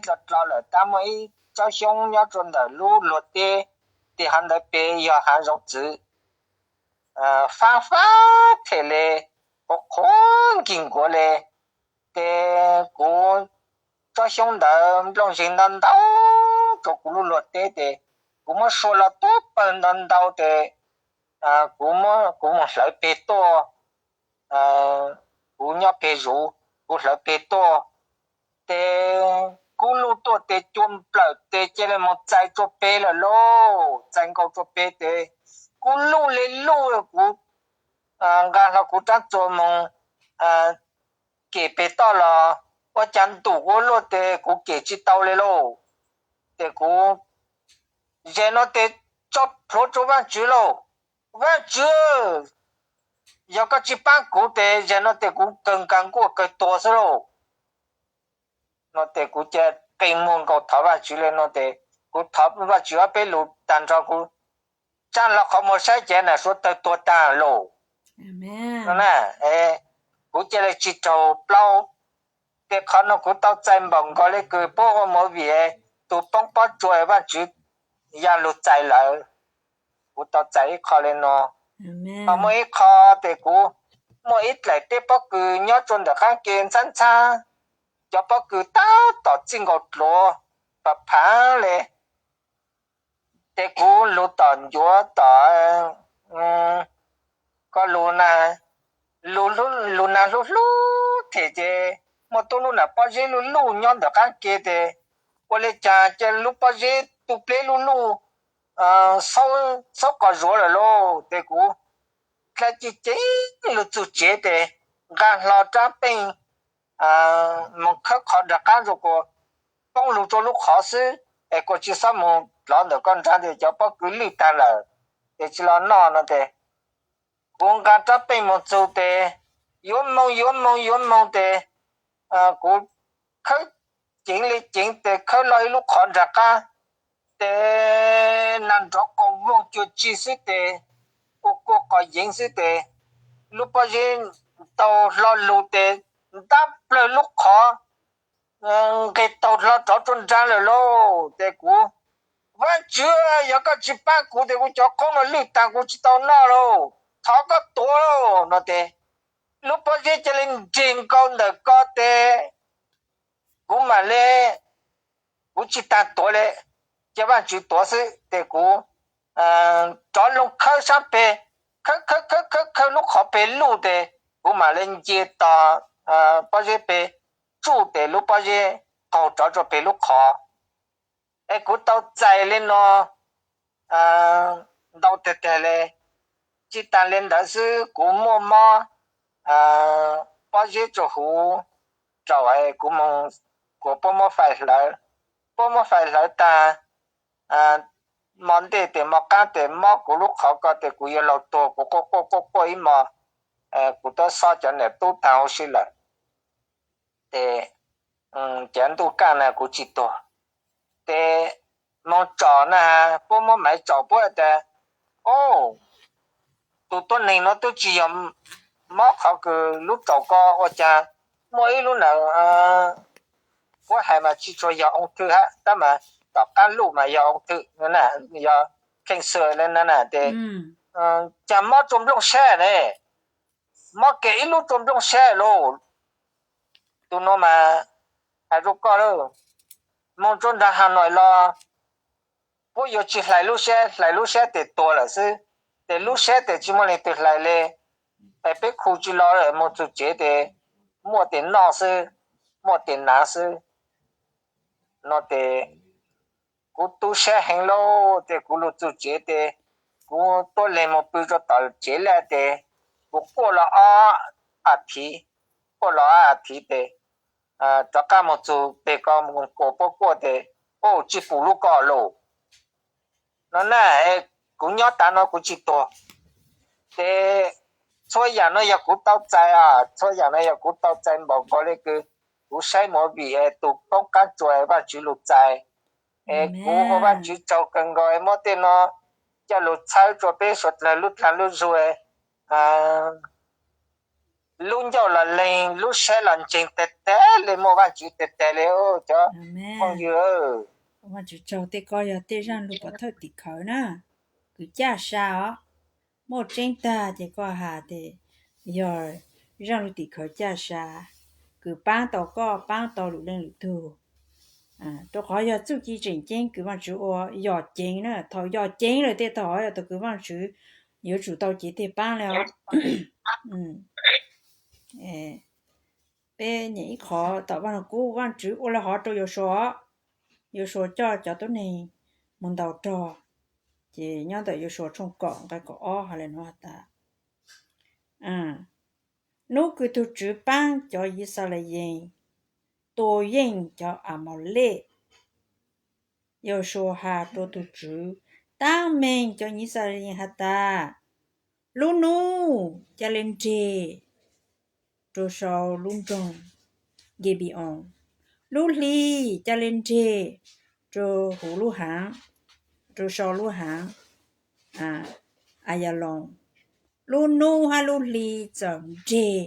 tso dlo lawm, tab muaj ib tsob xyoob nyob rau ntawm lub luag teb, ces hav ntawd pem yog hav zoov txwv, fab fab them li, qhuav qhuav nkig nkuav li. Ces kuv tsob xyoob ntawd nplooj zeeg ntau ntau rau kuv lub luag teb, ces kuv muab sua los tuab pawg ntau ntau, ces kuv, kuv mus hlawv peg tuaj, kuv nyob peg zuv, kuv hlawv peg tuaj, ces kub luj tuaj ces cua nplawm ces cia li mus txais rua peg lawm lauj, txais nkaus rua peg ces kub luj li luj, kuv nqa hlo kuv rab txuas mus kem peg toj los ua cas ntuj ua luaj ces kuv kem tsis tau li lauj. Ces kuv, zes no ces tso plhuav rua Vaajtswv lauj, Vaajtswv, yog koj tsis paab kuv ces zes no ces kuv kawg nkaag nkuaj kawg tuag xwb lauj. No ces kuv cia li qee muag nkaus thov Vaajtswv li no ces kuv thov Vaajtswv ob peb lus taag nrho kuv tsaam hlo qhov muag saib ces nam suav tawg tuag taag lauj. Kuv cia li tsis raug plaub. Ces qhov no kuv tau txais npaum nkaus le kws puab ua movie, tug poob pob tsuas Vaajtswv ya lug txais lawm. Kuv tau txais ib qho li no. Ho muaj ib qho ces kuv muaj ib dlaim teb pob kws nyob rua ntawm qaab ke ntxhab ntxhab, cov pob kws tab tom txij nkaus dluav phav phav le. Ces kuv lug tom ncuav tom ko lug na, lug nag hlub hlub them ces muaj tub lub nam pob zeb luj luj nyob ntawm qaab ke ces ua le caag ca lub pob zeb tu pleb luj luj xaub qos zuav lawm lauj. Ces kuv dlha ci ceev lug txug tsev ces nqa hlo rab peej moog khawb qhov nraag qaab zoo kuas poob lug rua lub qhov xwb es kuas tsi xob moog dlov ntawm koj nraag tes cov pob kws lwj taag lawm, ces tsi los noj no tes kuv nqa rab peej moog txug tes yuav moog yuav moog yuav moog tes kuv khawb ceev le ceev tes khawb lug ib lub qhov nraag qaab tes nag nrov qos voog cuag tsi xwb tes kua kua qos yeev xwb tes lub pob zeb taug hlo lug tes ntab plawg lub qhov nqes taug hlo rov rua nraag lawm lauj. Tes kuv, Vaajtswv, yog koj tsi paab kuv tes kuv cov qoob no lwj taag kuv tsi tau noj lauj, thov koj tuav lauj no tes lub pob zeb ca le nres nkaus ntawm ko tes kuv maam le, kuv tsi taag tuav le, ca Vaajtswv tuav xwb tes kuv rov lug khawb saab peg, khawb khawb khawb khawb lub qhov peg luj tes kuv maam le nce tog pob zeb peg tsuj tes lub pob zeb qaug rov rua peg lub qhov. Es kuv tau txais le no ntau teg teg le. Tsi taag le ntawd xwb kuv muaj mob pob zeb rua huv raum kuv moog kuas puab muab fais hlawv, puab muab fais hlawv taag mo ntej tes mo qaab tes mob kuv lub qhov ko tes kuv yuav laug tuag kuv quaj quaj quaj quaj ib mo, kuv twb xob cov nam tub taag huv si lawm. Tes cov ntuj kaj na kuv tsi tuag. Tes moog tsom na, puab muab maiv tsom puab tas, o, tug tuab neeg nuav twb tsi yog mob qhov kws lub raum ko ua caag muaj ib lub nam, puab has mas tsi tshua yog oo thwm hab tab mas tom qaab luj mas yog oo thwm, yog kheej xwm le na tes caag mob rua nplooj sab ne, mob ke ib lub rua nplooj sab lauj. Tug nuav mas has rua koj lauj, moog rua nraag Has Nois los puab yuav tsi hlais lub sab, hlais lub sab tes tuag lawm xwb, tes lub sab tes tsi muaj leej twg hlais le. Es peb khu tsi los moog txug tsev tes muaj tes noj xwb, muaj tes nav xwb no tes kuv tu sab heev lauj. Tes kuv lug txug tsev tes kuv tuab leeg moog pw rua tom tsev laj tes kuv quaj los ob a thiv, quaj los ob a thiv tes rov qab moog txug peg ko moog kuas puab quaj tes, o, tsi pum lub ko lauj. No na, kuv nyob tav no kuv tsi tuag. Tes txhua yaam no yog kuv tau txais, txhua yaam no yog kuv tau txais npaum nkaus le kws kuv saib movie es tug poob qaab tsuas Vaajtswv lug txais. Es kuv ua Vaajtswv tsaug kawg nkaus muab tej no coj lug txhawb rua peb suav dlawg lub dlaag lub zug. lub ncauj los leeg, lub siab los ntseeg tag tag li, muaj Vajtswv tag tag li cov phooj ywg. Vajtswv tsaug tej ko yog tej zaj lus pov thawj tim khawv na, kws caj sa os. Muaj tseeb tag ces koj has tes yog zaj lus tim khawv caj sa, kws paab tau koj, paab tau lwm leej lwm tug. Rau qhov yog txuj ci tseem ceeb kws Vajtswv ua yog ceev na, thaum yog ceev lawm tej thaum yog thaum kws Vajtswv yuav tsum tau cev tes paab li os. Peb nyem ib qhov tom Vaj Lug Kub, Vajtswv ua le hov rau Yausuas, Yausuas coj cov tuab neeg mus ntaus rog, ces nyob ntawm Yausuas tshooj kaum nqe kaum ob has le nuav has tas, hnub kws tug Tswv paab cov Yixalayees tua yeej cov Amaules, Yausuas has rua tug Tswv taab meeg cov Yixalayees has tas, lub nub ca le nreg rua sau lub nroog Nkebi-oos, lub hli ca le nreg rua huv lub haav, rua sau lub haav Ayaloos. Lub nub hab lub hli txawm nreg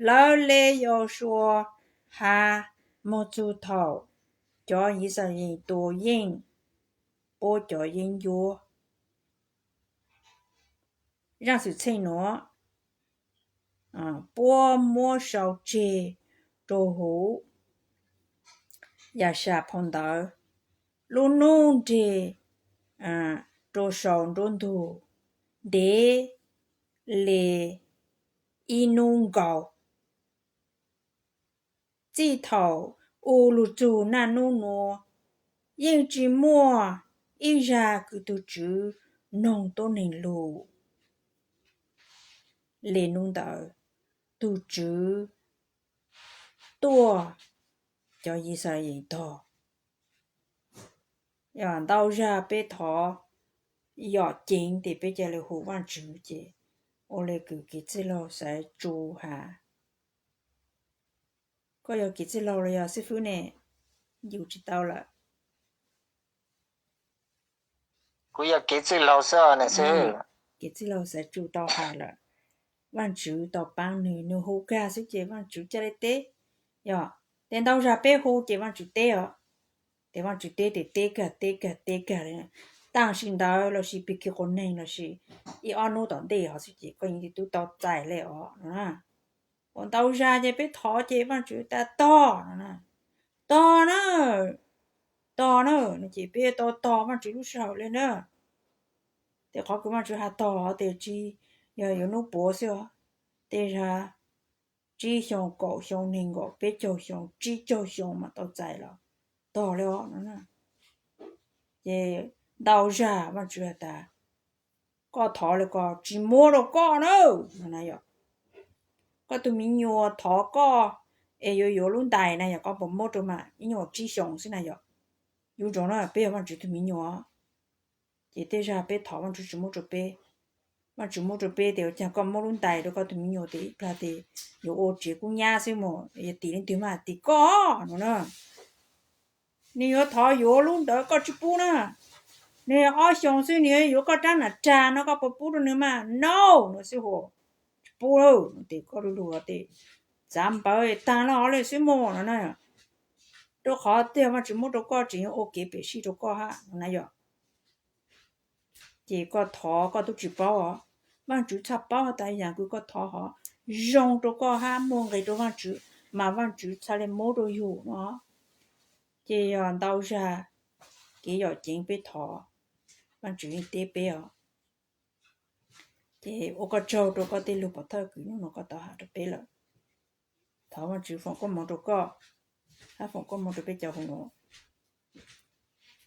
lawv le Yausuas has moog txug thaum cov Yixalayees tua yeej puab cov yeeb ncuab. Zaj xwm txheej nuav puab muab sau tseg rua huv Yaxas phau ntawv, lub nub nreg rua sau nruab ntug ntev le ib nub nkaus. Txij thaum u lug txug naj nub nuav, yeej tsi muaj ib zag kws tug Tswv noog tuab neeg lug le nub ntawd. Tug Tswv tuaj cov Yixalayees tog. Ntau zag peb thov yom ceev tes peb ca le hu Vaajtswv ces ua le kws kev txwj laug Xaiv Tsu has. Koj yog kev txwj laug los yog xib fwb ne? Yus tsis tau lawm. Kuv yog kev txwj laug xwb. Kev txwj laug Xaiv Tsu tau has lawm, Vaajtswv tau paab nwg, nwg hu kag xwb ces Vaajtswv ca le teb. Yog tes ntau zag peb hu ces Vaajtswv teb os. Tes Vaajtswv teb tes teb kag teb kag teb kag li. Taam sim ntawd lossis pig kig quas neeg lossis ib ob nub tom ntej hov xwb ces koj yeej tub tau txais le os no. Ua ntau zag ces peb thov ces Vaajtswv tas tog no, tog na, tog na, no ces peb tau tog Vaajtswv lub sij hawm le na. Tes qhov kws Vaajtswv has tog tes tsis yog yuav nub puav xwb os. Tej zag tsib xyoo, kaum xyoo, neeg nkaum, peb caug xyoo, tsib caug xyoo mas tau txais los tog le os no. Ces ntau zag Vaajtswv has tas, koj thov le ko tsis muab rau koj na, no na yom. Koj tug miv nyuas thov koj es yuav yuav lub ntais na yog koj puas muab rau mas ib nyuag tsib xyoo xwb na yom. Yus ntsoov na peb yog Vaajtswv tug miv nyuas, ces tej zag peb thov Vaajtswv tsis muab rau peb. Vaajtswv muab rau peb tes ua caag koj muab lub ntais rau koj tug miv nyuas tes ib plag tes yuav ua tsev kub nyab xwb mas yog tim leej twg mas tim koj no na. Nws yuav thov yuav lub ntawd koj tsis pub na. Nws ob xyoos xwb nws yuav yuav koj rab nam rag no koj puas pub rau nws mas no no xwb hos. Tsis pub lawm no tes koj lu lug tes txav npawv taag lawm xwb mas no na. Rau qhov tej Vaajtswv muab rau koj tseem yuav ua kev pem sij rau koj hab no na yom. Ces koj thov koj tub tsis paub os, Vaajtswv txhaj paub has tas yaam kws koj thov hov zoo rau koj hab muaj nqis rau Vaajtswv mas Vaajtswv txhaj le muab rau yus no. Ces yog ntau zag kev yom ceev peb thov, Vaajtswv yeej teb peb os. Ces ua koj tsaug rau koj tej lug pov thawj kws nub nua koj tau has rau peb lawm. Thov Vaajtswv foom koob moov rau koj hab foom koob moov rau peb cov hu nuav.